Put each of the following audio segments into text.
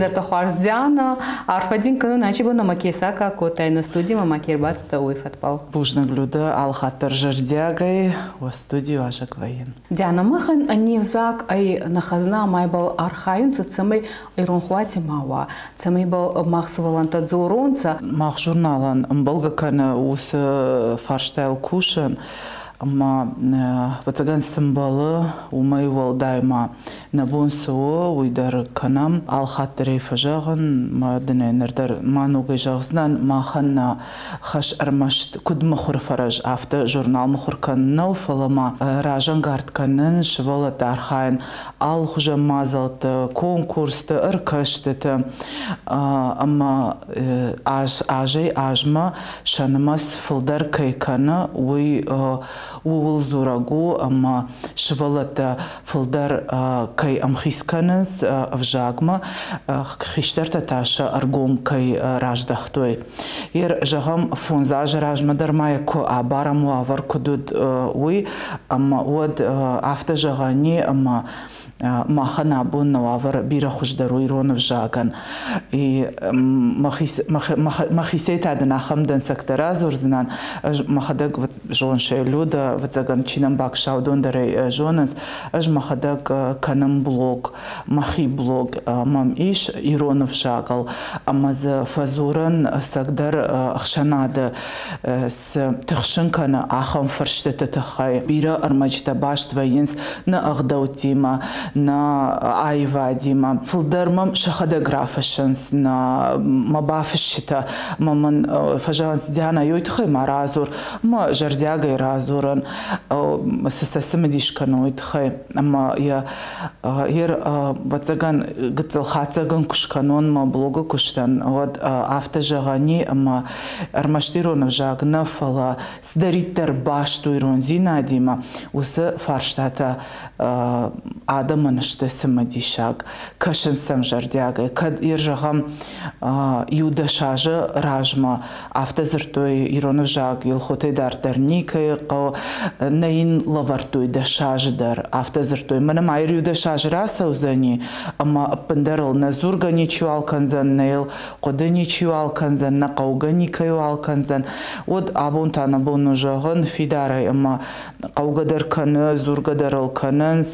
Изӕртӕ хуарз, Диана, арфӕ дин кӕнун, ачи бон ӕма кесака кодтай нӕ студимӕ ма ке рбацудтӕ, уой фӕдбӕл. Бузныг, Люда, алхатт дӕр зӕрдиагӕй уӕ студийы уазӕг вӕййын. Диана, махӕн не взаг ӕй нӕ хӕзна ӕма ибӕл архайунцӕ, цӕмӕй иронхуати ма уа, цӕмӕй ибӕл мах сувӕллӕнттӕ дзоронцӕ. Мах журналӕн ӕмбӕлгӕ кӕны уыцы фарстайыл кусын, ӕмӕ ӕвӕццӕгӕн цы мбӕлы, уымӕй уӕлдай ма нӕ бон цы у, уый дӕр кӕнӕм. Алхатт дӕр ӕй фӕзӕгъын, мӕ дын ӕй ныр дӕр ма ногӕй зӕгъдзынӕн, махӕн нӕ хӕс ӕрмӕст куыд мыхуыры фӕрӕз, афтӕ журнал мыхуыр кӕнын нӕу, фӕлӕ ма разӕнгард кӕнын, сывӕллӕтты архайын алыхуызон мадзӕлтты, конкурсты, ӕркӕстыты ӕмӕ азӕй-азмӕ сӕ нымӕц фылдӕр кӕй кӕны, уый ууыл дзурӕг у, ӕмӕ сывӕллӕттӕ фылдӕр кӕй ӕмхиц кӕнынц ӕвзагмӕ, хистӕртӕ та сӕ ӕргом кӕй раздӕхтой. Ер, зӕгъӕм, 5 азы размӕ дӕр ма йӕ куы абарӕм уавӕр куыд уыд, уый, ӕмӕ уӕд афтӕ зӕгъӕн не, ӕмӕ махӕн абон нӕ уавӕр бирӕ хуыздӕр у ирон ӕвзагӕн. Мӕхицӕй та дын ахӕм дӕнцӕгтӕ радзурдзынӕн. Ӕз мӕхӕдӕг зонсӕй Люда, ӕвӕццӕгӕн, чи нӕм баксаудон дӕр ӕй зонынц. Ӕз мӕхӕдӕг кӕнын блог, мӕхи блог мӕм ис ирон ӕвзагыл, ӕмӕ дзы фӕдзурын ӕцӕгдӕр ӕхсӕнады цы тыхсын кӕны, ахӕм фӕрстыты тыххӕй. Бирӕ ӕрмӕджытӕ баст вӕййынц нӕ ӕгъдӕуттимӕ, нӕ аивадимӕ. Фылдӕр мӕм сӕхӕдӕг рафыссынц нӕ мӕ бафысджытӕ мӕ мын фӕзӕгъынц, Диана, ёй тыххӕй ма радзур, мӕ зӕрдиагӕй радзурын, цы сӕ цымыдис кӕны, уый тыххӕй. Ӕмӕ йӕ ер ӕвӕццӕгӕн гыццыл хатдзӕгӕн куы скӕнон мӕ блогы куыстӕн, уӕд афтӕ зӕгъӕн и, ӕмӕ ӕрмӕст ирон ӕвзаг нӕ, фӕлӕ цыдӕриддӕр баст у ирондзинадимӕ, уыцы фарстатӕ адӕмӕн сты цымыдисаг, кӕсынц сӕм зӕрдиагӕй. Кӕд йе зӕгъӕм, иу-дӕс азы размӕ афтӕ дзырдтой ирон ӕвзаг Елхотӕй дарддӕр никӕй хъӕуы, нӕ йын лӕвӕрдтой 10 азы дӕр, афтӕ дзырдтой, мӕнӕ ма иу 10 азы рацӕудзӕни, ӕмӕ ӕппындӕр ыл нӕ дзургӕ ничиуал кӕндзӕн, нӕ йыл хъуыды ничиуал кӕндзӕн, нӕ хъӕугӕ никӕйуал кӕндзӕн, уӕд абон та нӕ бон у зӕгъын фидарӕй ӕмӕ хъӕугӕ дӕр кӕны, дзургӕ дӕр ыл кӕнынц,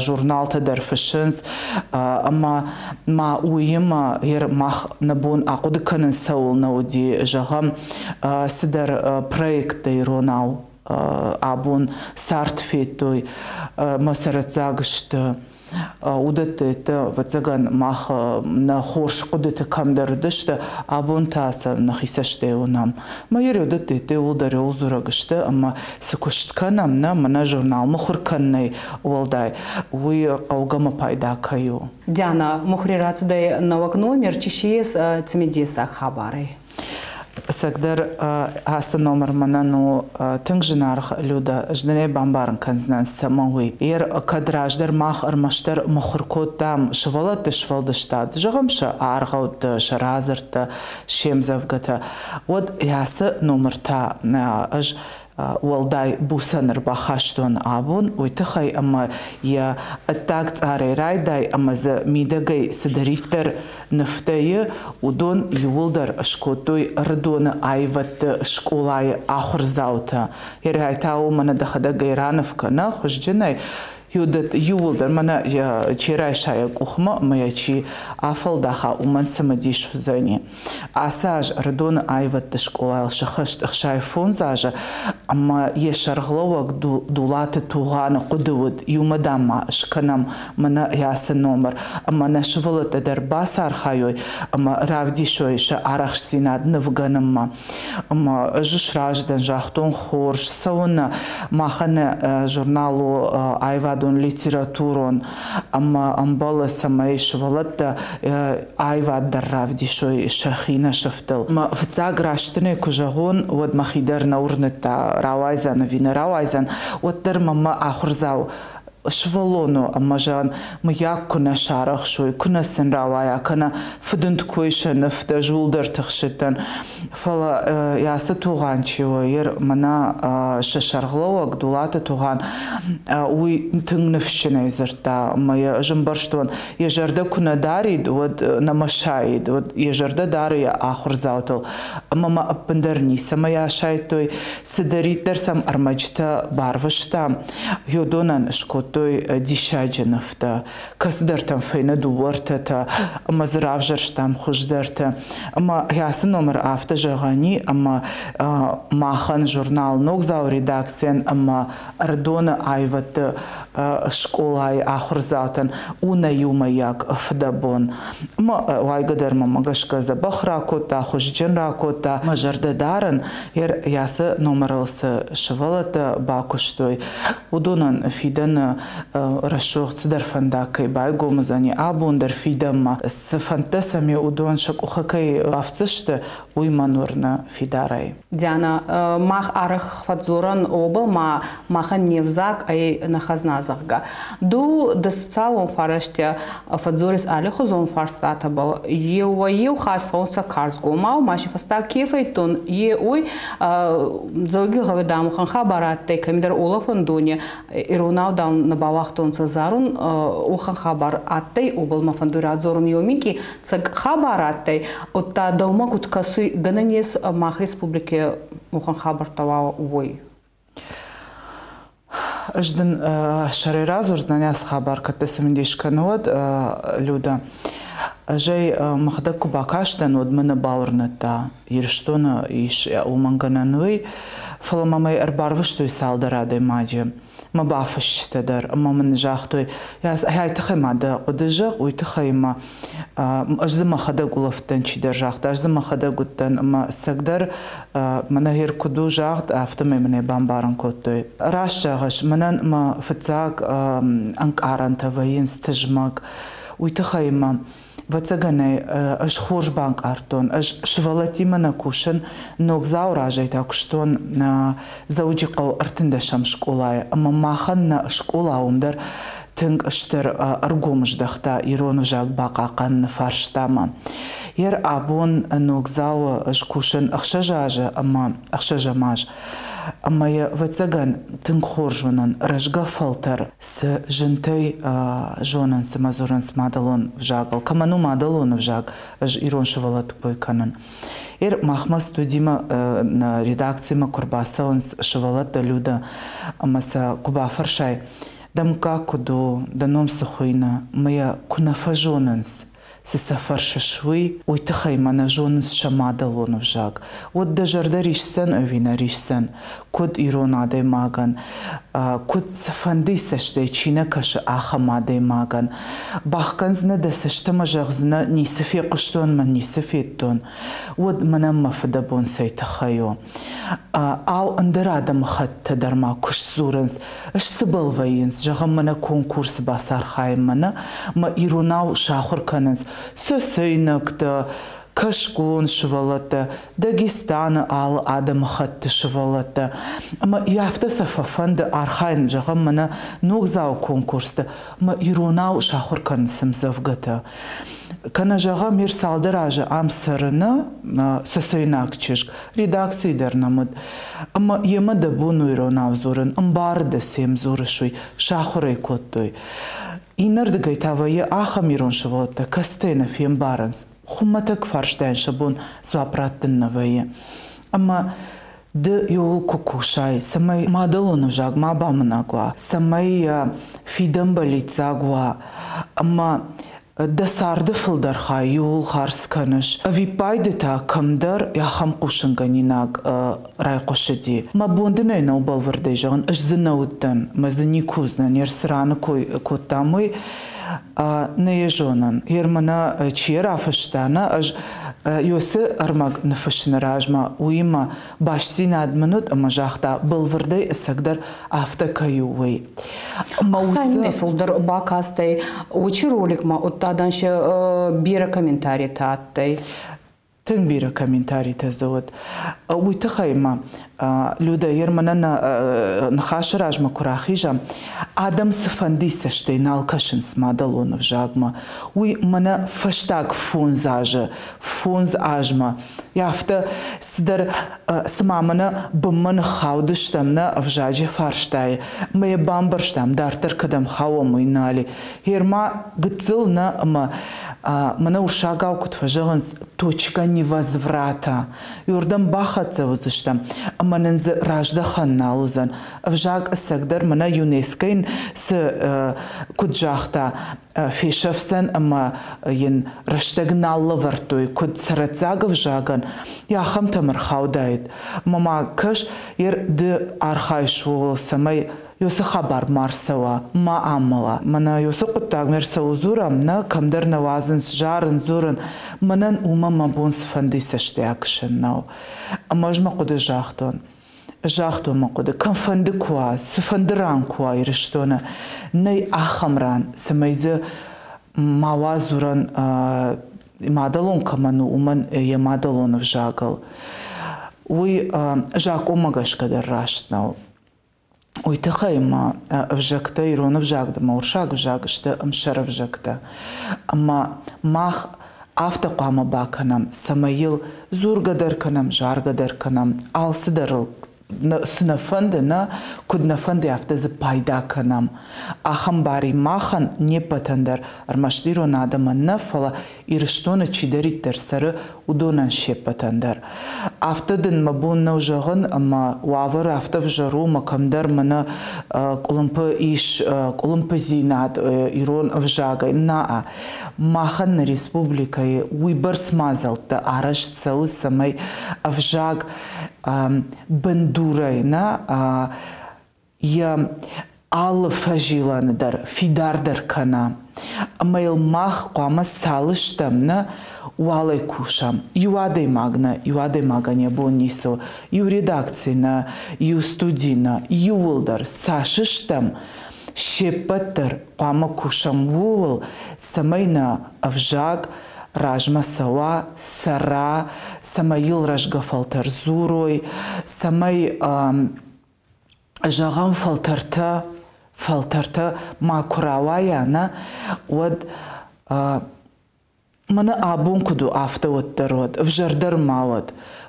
журналтӕ дӕр фыссынц, ӕмӕ ма уыимӕ мах нӕ бон ахъуыды кӕнын цӕуылнӕ уыди, зӕгъӕм, цыдӕр проекттӕ иронау абон цард федтой, мӕ цӕрӕццаг сты. Уыдӕттӕ, ӕвӕццӕгӕн, мах нӕ хорз хъуыдыты кӕмдӕр уыдысты, абон та сӕ нӕхи цӕстӕй уынӕм. Мӕ уыдӕттӕ иууылдӕр дзурӕг сты, ӕмӕ цы куыст кӕнӕм, нӕ мӕнӕ журнал мыхуыр кӕнынӕй уӕлдай, уый хъӕугӕ мӕ пайда кӕй у. Диана, мухури рацудӕй нӕуӕг номер, чи си ес цымидесаг хабарӕй? Ӕцӕгдӕр ацы номыр мӕнӕн у тынг зынаргъ, Люда, ӕз дын ӕй бамбарын кӕндзынӕн, цӕмӕн уый. Ер кӕд раздӕр мах ӕрмӕстдӕр мыхуыр кодтам сывӕллӕтты сфӕлдыстад, зӕгъӕм, сӕ аргъӕуттӕ, сӕ радзырдтӕ, се мдзӕвгӕтӕ, уӕд ацы номыр та ӕз уӕлдай буцӕн ӕрбахастон абон, уый тыххӕй ӕмӕ йӕ ӕддаг цъарӕй райдай ӕмӕ дзы мидӕгӕй цыдӕриддӕр нывтӕ и, уыдон иууылдӕр скодтой Ӕрыдоны аивӕдты скъолайы ахуырдзаутӕ. Ерӕй та у мӕнӕ дӕхӕдӕг ӕй раныв кӕнӕ хуызджынӕй, иууылдӕр мӕнӕ чи райса йӕ къухмӕ ӕмӕ йӕ чи афӕлдаха, уымӕн цымыдис уыдзӕни. Ацы аз Ӕрыдоны аивӕдты скъолайыл сыххӕст 65 азы ӕмӕ йӕ сӕргълӕууӕг Дулаты Тугъаны хъуыды уыд, иумӕ, дам, ма скӕнӕм мӕнӕ ацы номыр, ӕмӕ нӕ сывӕллӕттӕ дӕр бацархайой ӕмӕ равдисой сӕ арӕхстдзинад нывгӕнынмӕ. Ӕмӕ ӕз сразы дӕн, загътон, хорз, цӕуыннӕ махӕн журнал у аивадон литературон ӕмӕ ӕмбӕлы, цӕмӕй сывӕллӕттӕ аивад дӕр равдисой сӕхи нӕ сыфтыл. Мӕ фыццаг растынӕй куы зӕгъон, уӕд мӕхи дӕр нӕ уырныдта, рауайдзӕн ӕви нӕ рауайдзӕн, уӕддӕр мӕ мӕ ахуырдзау Сывӕллон у ӕмӕ, зӕгъын, мыййаг куы нӕ сарӕхсой, куы нӕ сын рауайа, кӕнӕ фыдынд куы сӕ нывтӕ, зулдӕр тыхсыдтӕн. Фӕлӕ ацы Тугъан чи у, ер мӕнӕ сӕ сӕргълӕууӕг Дулаты Тугъан, уый тынг ныфсджынӕй дзырдта ӕмӕ йӕ ӕз ӕмбӕрстон, йӕ зӕрдӕ куы нӕ дарид, уӕд нӕ мӕсаид, уӕд йӕ зӕрдӕ дары йӕ ахуырдзаутыл. Ӕмӕ мӕ ӕппындӕр ницӕмӕй асайдтой, цыдӕриддӕр сӕм ӕрмӕджытӕ барвыстам, уыдонӕн скодтой диссаджы нывтӕ, кӕцыдӕртӕм фӕйнӕ дыууӕртӕтӕ ӕмӕ дзы равзӕрстам хуыздӕртӕ. Ӕмӕ ацы номыр афтӕ зӕгъӕн и, ӕмӕ махӕн журнал Ногдзау редакцийӕн ӕмӕ Ӕрыдоны аивӕдты скъолайы ахуырдзаутӕн у нӕ иумӕйаг фыдӕбон. Ӕмӕ уайгӕ дӕр мӕмӕ гӕсгӕ дзӕбӕх ракодта, хуызджын ракодта. Мӕ зӕрдӕ дарын, ацы номырыл цы сывӕллӕттӕ бакуыстой, уыдонӕн фидӕны рӕсугъд цыдӕр фӕндаг кӕй байгом уыдзӕни, абон дӕр фидӕнмӕ цы фӕндтӕ сӕм и, уыдон сӕ къухы кӕй бафтдзысты, уый мӕн уырны фидарӕй. Диана, мах арӕх фӕдздзорӕн уобӕл ма махӕн не взаг ӕй нӕ хӕзна, зӕгъгӕ. Ду дӕ социалон фӕрӕзтӕ фӕдздзорис аллихузон фарстатӕбӕл. Еуӕй-еу хатт фӕунцӕ карзгомау, ма си фӕстаг ке фӕйдтон, е уой Дзӕуӕгигъӕуи дамухӕн хабар адтӕй, кӕмидӕр уолӕфӕндони иронау, дам, нӕ бауагътонцӕ зарун, уӕхӕн хабар адтӕй, уобӕл мӕ фӕндуй радзорун еуминкъий цӕг хабар адтӕй, удта дӕумӕ куд кӕсуй, гӕнӕн ес мах республики уӕхӕн хабӕрттӕ уа, уой? Ӕз дын сӕрӕй радзурдзынӕн ацы хабар, кӕд дӕ цымыдис кӕны, уӕд, Люда. Ӕз ӕй мӕхӕдӕг куы бакастӕн, уӕд мӕ нӕ бауырныдта, Ирыстоны ис уымӕн гӕнӕн уый, фӕлӕ мӕм ӕй ӕрбарвыстой цалдӕр адӕймаджы. Мӕ бафысджытӕ дӕр ӕмӕ мын загътой, ай тыххӕй ма дӕ хъуыды зӕгъ, уый тыххӕй ӕмӕ ӕз дзы мӕхӕдӕг улӕфтӕн чидӕр загъта, ӕз дзы мӕхӕдӕг уыдтӕн ӕмӕ цӕгдӕр мӕнӕ гъер куыд у загъд, афтӕмӕй мын ӕй бамбарын кодтой. Раст зӕгъыс, мӕнӕн мӕ фыццаг ӕнкъарӕнтӕ вӕййынц тызмӕг. Уый тыххӕй мӕ ӕвӕццӕгӕн ӕй ӕз хорз банкъардтон. Ӕз сывӕллӕттимӕ нӕ кусын, Ногдзауы разӕй та куыстон Дзӕуджыхъӕуы 13-ӕм скъолайы ӕмӕ махӕн нӕ скъола уым дӕр тынг стыр ӕргом здӕхта ирон ӕвзаг бахъахъхъӕныны фарстамӕ. Йер абон Ногдзауы ӕз кусын 6 азы ӕмӕ ӕхсӕзӕм аз. Ӕмӕ йӕ, ӕвӕццӕгӕн, тынг хорз уынын, рӕзгӕ фӕлтӕр цы зынтӕй зонынц ӕмӕ дзурынц мадӕлон ӕвзагыл. Кӕмӕн у мадӕлон ӕвзаг, ӕз ирон сывӕллӕтты кой кӕнын. Ер махмӕ студимӕ нӕ редакцимӕ куы рбацӕуынц сывӕллӕттӕ Люда ӕмӕ сӕ куы бафӕрсай, дӕ мыггаг куыд у, дӕ ном цы хуыйны, мӕ йӕ куы нӕ фӕзонынц, цы сӕ фӕрсыс, уый, уый тыххӕй мӕ нӕ зонынц сӕ мадӕлон ӕвзаг. Уӕд дӕ зӕрдӕ рисдзӕн ӕви нӕ рисдзӕн? Куыд ирон адӕймагӕн, куыд цыфӕнды цӕстӕй чи нӕ кӕсы, ахӕм адӕймагӕн. Бахгӕндзынӕ дӕ цӕст ӕмӕ зӕгъдзынӕ, ницы фехъуыстон мӕ ницы федтон, уӕд мӕнӕн мӕ фыдӕбон цӕй тыххӕй у? Ау, ӕндӕр адӕмыхӕттытӕ дӕр ма куы сдзурынц, сцыбӕл вӕййынц, зӕгъӕм, мӕнӕ конкурсы бацархайынмӕ нӕ, мӕ иронау сахуыр кӕнынц цӕцӕйнӕгтӕ, кӕсгон сывӕллӕттӕ, Дагестаны алы адӕмыхатты сывӕллӕттӕ. Ӕмӕ афтӕ сӕ фӕфӕнды архайын, зӕгъӕм, мӕнӕ ногдзау конкурсты ӕмӕ иронау сахуыр кӕнынц ӕмдзӕвгӕтӕ. Кӕнӕ, зӕгъӕм, ир цалдӕр азы ам цӕрыны цӕцӕйнаг чызг, редакцийы дӕр нӕм уыд. Ӕмӕ йемӕ дӕ бон у иронау дзурын, ӕмбары дӕ сӕм дзурыс уый, сахуыр ӕй кодтой. Иннӕрдыгӕй та вӕййы ахӕм ирон сывӕллӕттӕ, кӕцытӕй нӕ фембарынц, хуымӕтӕг фарстайӕн сӕ бон дзуапп раттын нӕ вӕййы. Ӕмӕ ды иуыл куы кусай, цӕмӕй мадӕлон ӕвзаг ма бамынӕг уа, цӕмӕй фидӕн бӕллиццаг уа ӕмӕ дӕ царды фылдӕр хай иуыл хардз кӕныс. Ӕвиппайды та кӕмдӕр ахӕм хъусынгӕнинаг райхъуысыди. Мӕ бон дын ӕй нӕу бӕлвырдӕй зӕгъын, ӕз дзы нӕ уыдтӕн, мӕ дзы никуы уыдзынӕн, йе рцыраны кой кодтам, уый нӕ йӕ зонын. Йер мӕнӕ чи рафыста, нӕ ӕз Йосы ӕрмӕг ныффыссыны размӕ уыимӕ бастдзинад мын уыд ӕмӕ загъта, бӕлвырдӕй ӕцӕгдӕр афтӕ кӕй у, уый. Ӕмӕ уыцы фылдӕр бакастӕй уыцы роликмӕ удта дӕн се бирӕ комментаритӕ адтӕй. Тынг бирӕ комментаритӕ дзы уыд. Уый тыххӕй ма Люда, ер мӕнӕ ныхасы размӕ куы рахизӕм, адӕм цыфӕнды цӕстӕй нал кӕсынц мадӕлон ӕвзагмӕ. Уый мӕнӕ фӕстаг 5 азы, 5 азмӕ. Афтӕ цыдӕр, цыма мӕнӕ бынмӕ ныххаудыстӕм нӕ ӕвзаджы фарстайы, мӕ йӕ бамбӕрстам, дарддӕр кӕдӕм хауӕм, уый нал и. Гъер ма гыццыл нӕ ӕмӕ мӕнӕ уырыссагау куыд фӕзӕгъынц, точка невозврата. Иордӕм бахӕццӕ уыдзыстӕм, ӕмӕ нын дзы раздӕхӕн нал уыдзӕн. Ӕвзаг ӕцӕгдӕр мӕнӕ ЮНЕСКО-йын цы куыд загъта, фесӕфдзӕн ӕмӕ йын рӕстӕг нал лӕвӕрдтой, куыд цӕрӕццаг ӕвзагӕн, ахӕмтӕм ӕрхаудаид. Ӕмӕ ма кӕс, ер ды архайыс ууыл, цӕмӕй уыцы хабар ма рцӕуа, ма амӕла. Мӕнӕ уыцы хъуыддагмӕ ӕрцӕуыл дзурӕм, нӕ кӕмдӕр нӕ уадзынц зарын, дзурын. Мӕнӕн уымӕ мӕ бон цыфӕнды цӕстӕй акӕсын нӕу. Ӕмӕ ӕз мӕ хъуыды загътон. Загътон мӕ хъуыды, кӕмфӕнды куы уа, цыфӕнды ран куы уа Ирыстоны, нӕй ахӕм ран, цӕмӕй дзы ма уа дзурӕн мадӕлон кӕмӕн у, уымӕн йӕ мадӕлон ӕвзагыл. Уый закъонмӕ гӕсгӕ дӕр раст нӕу. Уый тыххӕй ма ӕвзӕгтӕ, ирон ӕвзаг ӕмӕ уырыссаг ӕвзаг сты ӕмсӕр ӕвзӕгтӕ. Ӕмӕ мах афтӕ хъуамӕ бакӕнӕм, цӕмӕй йыл дзургӕ дӕр кӕнӕм, заргӕ дӕр кӕнӕм, алцыдӕр ыл цы нӕ фӕнды, нӕ, куыд нӕ фӕнды, афтӕ дзы пайда кӕнӕм. Ахӕм бар и махӕн не ппӕтӕн дӕр, ӕрмӕст ирон адӕмӕн нӕ, фӕлӕ Ирыстоны чидӕриддӕр цӕры, уыдонӕн се ппӕтӕн дӕр. Афтӕ дын мӕ бон нӕу зӕгъын, ӕмӕ уавӕр афтӕ ӕвзӕр у, ӕмӕ кӕмдӕр мӕнӕ къуылымпы ис къуылымпыдзинад ирон ӕвзагӕй. Нӕ, махӕн нӕ республикӕйы уыйбӕрц мадзӕлттӕ арӕзт цӕуы, цӕмӕй ӕвзаг бындурӕй нӕ йӕ алы фӕзилӕны дӕр фидардӕр кӕна. Ӕмӕ йыл мах хъуамӕ цал стӕм, нӕ, уалӕй кусӕм. Иу адӕймаг нӕ, иу адӕймагӕн йӕ бон ницы у. Иу редакци нӕ, иу студи нӕ, иууылдӕр цас стӕм, се ппӕт дӕр хъуамӕ кусӕм ууыл, цӕмӕй нӕ ӕвзаг размӕ цӕуа, цӕра, цӕмӕй йыл рӕзгӕ фӕлтӕр дзурой, цӕмӕй зӕгъӕм, фӕлтӕртӕ ма куы рауайа, нӕ, уӕд мӕнӕ абон куыд у, афтӕ уӕддӕр уӕд, ӕвзӕрдӕр ма уӕд,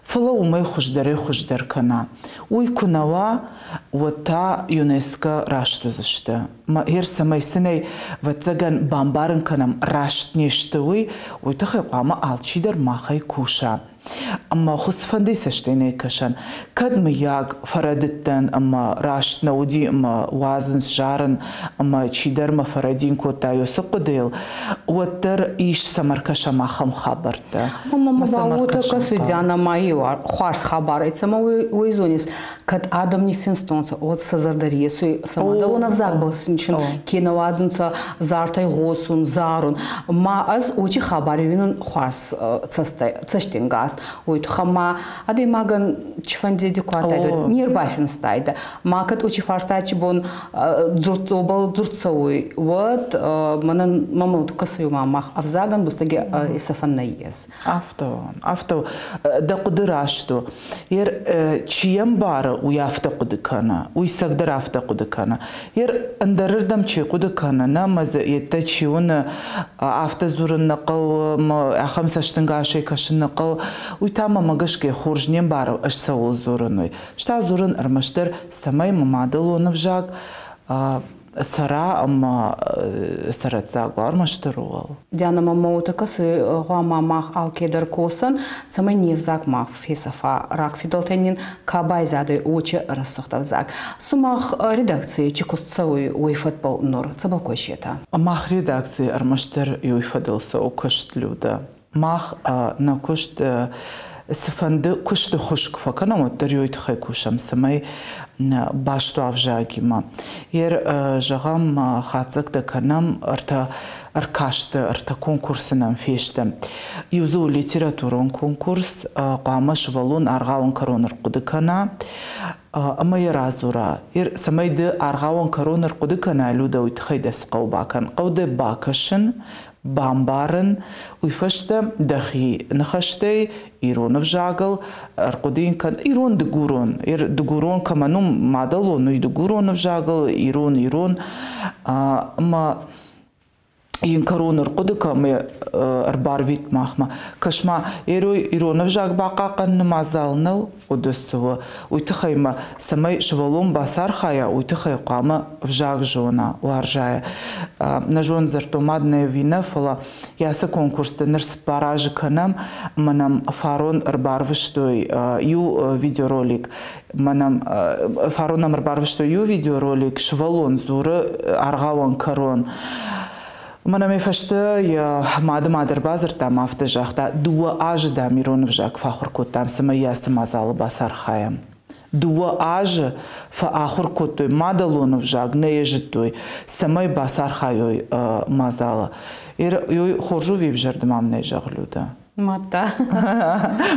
фӕлӕ уымӕй хуыздӕрӕй-хуыздӕр кӕна. Уый куы нӕ уа, уӕд та ЮНЕСКО раст уыдзысты. Мӕ цӕмӕй сын ӕй, ӕвӕццӕгӕн, бамбарын кӕнӕм, раст не сты уый, уый тыххӕй хъуамӕ алчидӕр махӕй куса. Ӕмӕ хуыцфӕнды цӕстӕй нӕ кӕсӕн. Кӕд мыййаг фӕрӕдыдтӕн ӕмӕ раст нӕ уыди ӕмӕ уадзынц зарын ӕмӕ чидӕр мӕ фӕрӕдин кодта уыцы хъуыдыйыл, уӕддӕр ис цӕмӕ ркӕсӕм ахӕм хабӕрттӕ. Ӕмӕ ма уотӕ кӕсуй, ма еу хуарз хабар ӕй, цӕмӕ уой зонис, кӕд адӕм ниффинстонцӕ, уӕд сӕ зӕрдӕ ресуй, сӕ мадӕлон ӕвзагбӕл син ке нӕ уадзунцӕ зартӕй гъосун, зарун. Ма ӕз очи хабари уинун хуарз цӕстингас. Уой туххӕн ма адӕймагӕн чифӕнди ку адтайдӕ, не рбафинстайдӕ. Ма кӕд очи фарстачи бон дзурдцобӕл дзурд цӕуй, уӕд мӕнӕн мӕмӕ кӕсуй ма мах ӕвзагӕн бустӕги исӕфӕн нӕййес. Афтӕ, афтӕ, дӕ хъуыды раст у. Ер чи ӕмбары, уый афтӕ хъуыды кӕны, уый цӕгдӕр афтӕ хъуыды кӕны. Ер ӕндӕрырдӕм чи хъуыды кӕны, нӕ ӕмӕ дзы йедтӕ чи уыны, афтӕ дзурын нӕ хъӕуы, ахӕм цӕстӕнгасӕй кӕсын нӕ хъӕуы, уый та мӕмӕ гӕсгӕ хорз не мбары, ӕз цӕуыл дзурын, уый. Ӕз та дзурын ӕрмӕстдӕр, цӕмӕй мӕ мадӕлон ӕвзаг цӕра ӕмӕ цӕрӕццаг уа, ӕрмӕстдӕр ууыл. Диана, мӕмӕ уотӕ кӕсуй, гъома мах алкедӕр косӕн, цӕмӕй не взаг ма фесӕфа, рагфидӕлтӕй нин ка байзадӕй, уочи рӕсугъд ӕвзаг. Сумах редакцийи чи куст цӕуй, уой фӕдбӕл нур цӕбӕл косетӕ? Мах редакцийи ӕрмӕстдӕр уой фӕдыл цӕуы куыст, Людӕ. Мах нӕ куыст цыфӕнды куысты хуыз куы фӕкӕнӕм, уӕддӕр уый тыххӕй кусӕм, цӕмӕй баст уа ӕвзагимӕ. Ер, зӕгъӕм, хатдзӕгтӕ кӕнӕм ӕртӕ ӕркасты, ӕртӕ конкурсы нӕм фесты. Иу дзы у литературон конкурс, хъуамӕ сывӕллон аргъауӕн кӕрон ӕрхъуыды кӕна ӕмӕ йӕ радзура. Цӕмӕй ды аргъауӕн кӕрон ӕрхъуыды кӕнай, Людӕ, уый тыххӕй дӕ цы хъӕуы бакӕн? Хъӕуы дӕ бакӕсын, Бамбарын, уый фӕстӕ дӕхи ныхӕстӕй ирон ӕвзагыл ӕрхъуыды йын кӕн ирон-дыгурон. Дыгурон кӕмӕн у мадӕлон, уый дыгурон ӕвзагыл, ирон ирон. Ӕмӕ йын кӕрон ӕрхъуыды кӕм ӕрбарвит махмӕ. Кӕс-ма, ирон ӕвзаг бахъахъхъӕныны мадзал нӕу, хъуыды цы у, уый тыххӕй ма, цӕмӕй сывӕллон бацархайа, уый тыххӕй хъуамӕ ӕвзаг зона, уарза. Нӕ зон дзырдтон мад нӕ ӕви нӕ, фӕлӕ йӕ ацы конкурсты ныр 4 азы кӕнӕм, ӕмӕ нӕм фарон ӕрбарвыстой иу видеоролик. Мӕнӕм фарон нӕм ӕрбарвыстой иу видеоролик, сывӕллон дзуры аргъауӕн кӕрон. Мӕнӕ мӕ фӕстӕ йӕ мады мад ӕрбадзырдта ӕмӕ афтӕ загъта: 2 азы, дам, ирон ӕвзаг фӕахуыр кодтам, цӕмӕй йӕ ацы мадзалы бацархайӕм. 2 азы фӕахуыр кодтой мадӕлон ӕвзаг, нӕ йӕ зыдтой, цӕмӕй бацархайой мадзалы. Хорз у ӕви ӕвзӕр, ды ма мын ӕй зӕгъ, Людӕ. Мадта.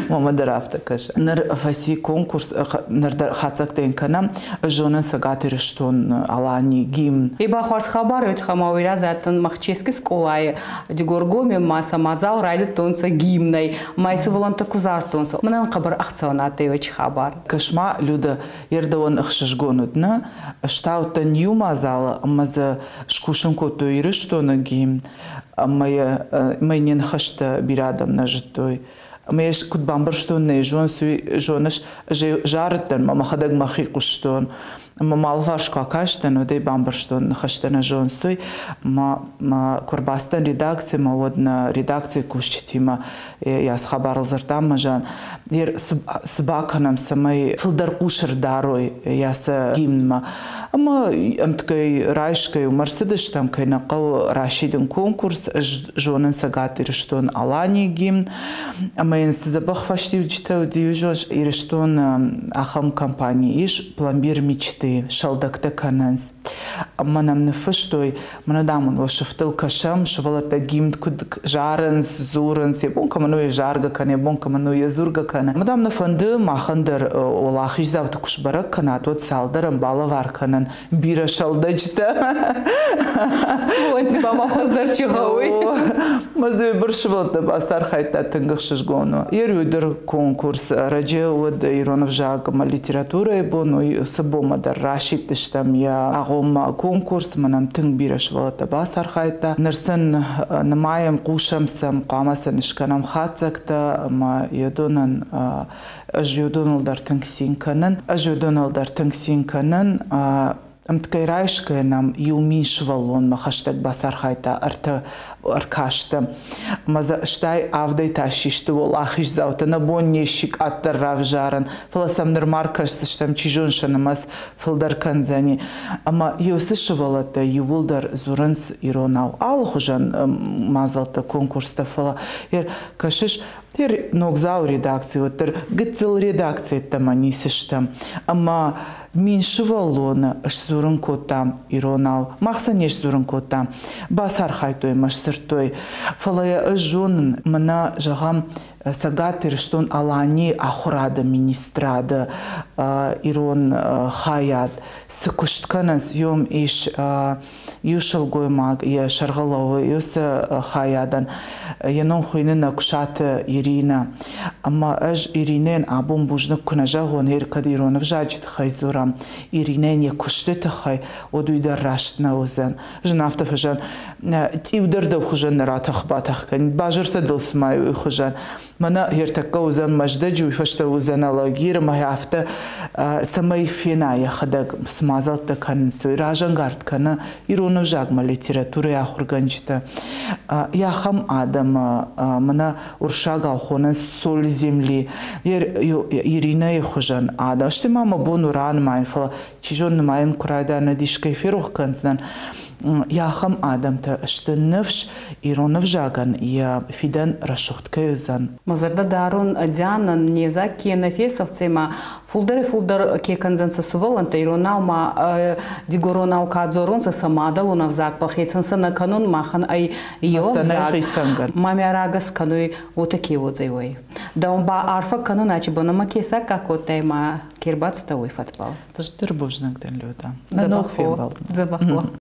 Мамӕ дӕр афтӕ кӕсы. Ныр фӕци конкурс, ныр дӕр хатдзӕгтӕ йын кӕнӕм. Ӕз зонын Цӕгат Ирыстон, Алани, гимн. И ба хуарз хабар уид, хама уи разӕттӕн Махчески скъолайи Дигоргоми ма сӕ мадзал райдӕдтонцӕ гимнӕй, ма сувӕллӕнттӕ ку зардтонцӕ. Мӕнӕн хъӕбӕр ӕхцӕуӕн адтӕй уӕчи хабар. Кӕс-ма, Люда, ердӕуӕн ӕхсызгон уыд, нӕ? Ӕстаудтӕн иу мадзалы ӕмӕ дзы скусын кодтой Ирыстоны гимн. Ӕмӕ йӕ мӕ не ныхӕстӕ бирӕ адӕм нӕ зыдтой. Ӕмӕ йӕ куыд бамбӕрстон, нӕ зоныс, уый зоныс, ӕз ӕй зарыдтӕн, мӕ мӕхӕдӕг мӕхи хъуыстон. Ӕмӕ мӕ алыварс куы акастӕн, уӕд ӕй бамбӕрстон, ныхӕстӕ нӕ зоныс, уый. Мӕ мӕ куы ӕрбацыдтӕн редакцимӕ, уӕд нӕ редакцийы кусджытимӕ йӕ цы хабарыл дзырдтам, мӕ зӕгъын, цы бакӕнӕм, цӕмӕй фылдӕр хъус ӕрдарой йӕ сӕ гимнмӕ. Ӕмӕ ӕмткӕй райсгӕ уымӕ ӕрцыдыстӕм, кӕй нӕ хъӕуы расидын конкурс, ӕз зонын Цӕгат Ирыстон Аланийы гимн, ӕмӕ йын цы дзӕбӕх фӕстиуджытӕ уыди, Ирыстоны ахӕм компани ис, Пломбир мечты, сӕлдӕгтӕ кӕнынц. Ӕмӕ нӕм ныффыстой, мӕнӕ, дам, уын уӕ сыфтыл кӕсӕм, сывӕллӕттӕ гимн куыд зарынц, дзурынц, йӕ бон кӕмӕн у, йӕ заргӕ кӕны, йӕ бон кӕмӕн у, йӕ дзургӕ кӕны. Ӕмӕ, дам, нӕ фӕнды махӕн дӕр уӕлахиздзауты куы сбӕрӕг кӕнат, уӕд цалдӕрӕн балӕвар кӕнын бирӕ сӕлдӕджытӕ. Сывӕллӕтти ба ма хуыздӕр чи гъӕуй? Мӕ дзы быр сывӕллӕттӕ бацархайдта тынг ӕхсызгон у. Йе дӕр конкурс ӕрӕджы уыд ирон ӕвзаг ӕмӕ литературӕйы бон, уый цы бонмӕ дӕр расидтыстӕм йӕ агъоммӕ конкурс, мӕнӕн тынг бирӕ сывӕллӕттӕ бацархайдта. Ныр сын нымайӕм, хъусӕм сӕм, хъуамӕ сын скӕнӕм хатдзӕгтӕ ӕмӕ йедонӕн ӕз йедоныл дӕр тынг цин кӕнын. Ӕз йедоныл дӕр тынг цин кӕнын. Ӕмткӕй райсгӕ нӕм 1000 сывӕллонмӕ хӕстӕг бацархайдта ӕртӕ ӕркасты. Ӕмӕ дзы стай авдӕй та систы уӕлахиздзаутӕ. Нӕ бон не сси къаддӕр равзарын, фӕлӕ сӕм нырма ӕркӕсдзыстӕм, чи зоны сӕ нымӕц фылдӕр кӕндзӕни. Ӕмӕ уыцы сывӕллӕттӕ иууылдӕр дзурынц иронау. Алыхуызӕн мадзӕлттӕ, конкурстӕ, фӕлӕ кӕсыс, ногдзау редакци уӕддӕр гыццыл редакци ӕддӕмӕ ницы стӕм. Ӕмӕ 1000 сывӕллоны сдзурын кодтам иронау. Мах сӕ не сдзурын кодтам. Бацархайдтой ӕмӕ сдзырдтой. Фӕлӕ йӕ ӕз зонын, мӕнӕ, зӕгъӕм, Цӕгат Ирыстон-Аланийы ахуырады министрады ирон хайад цы куыст кӕнынц, уым ис иу сылгоймаг йӕ сӕргъы лӕууы уыцы хайадӕн. Йӕ ном хуыйны Нӕкуысаты Иринӕ. Ӕмӕ ӕз Иринӕйӕн абон бузныг куы нӕ зӕгъон, кӕд ирон ӕвзаджы тыххӕй дзурӕм, Иринӕйӕн йӕ куысты тыххӕй, уӕд уый дӕр раст нӕ уыдзӕн. Зын афтӕ фӕзӕн, цъиу дӕр дӕу хуызӕн нӕ ратӕх-батӕх кӕнид, базыртӕ дыл цыма уый хуызӕн. Мӕнӕ ӕртӕккӕ уыдзӕн Мӕздӕджы, уый фӕстӕ уыдзӕн Алагиры, мӕ афтӕ цӕмӕй фена йӕхӕдӕг, цы мадзӕлттӕ кӕнынц, уый разӕнгард кӕны ирон ӕвзагмӕ литературӕйы ахуыргӕнджытӕ. Ахӕм адӕмы мӕнӕ уырыссагау хонынц соль земли, Иринӕйы хуызӕн адӕм. Стӕй ма мӕ бон у ранымайын, фӕлӕ чи зоны нымайын куы райдайын, искӕй ферох кӕндзынӕн. Ахӕм адӕмтӕ сты ныфс ирон ӕвзагӕн йӕ фидӕн рӕсугъд кӕй уыдзӕн. Мӕ зӕрдӕ дарун Дианӕн не взаг ке нӕ фесӕфдзӕй фулдӕрӕй фулдӕр ке кӕндзӕнцӕ сувӕллӕнттӕ иронау ма дигоронау ка дзорунцӕ сӕ мадӕлон ӕвзагбӕл хецӕн сӕ нӕ кӕнун махӕн ӕй еу ӕвзаг. Ма мӕ рагӕс кӕнуй уотӕ ке уодзӕй уой. Дӕун ба арфӕ кӕнун ачи бонӕмӕ ке саккаг кодтай ма ке рбацудтӕ уой фӕдбӕл. Стыр бузныг дын, Люда. Нӕ ног фембӕлд. Дзӕбӕх уо.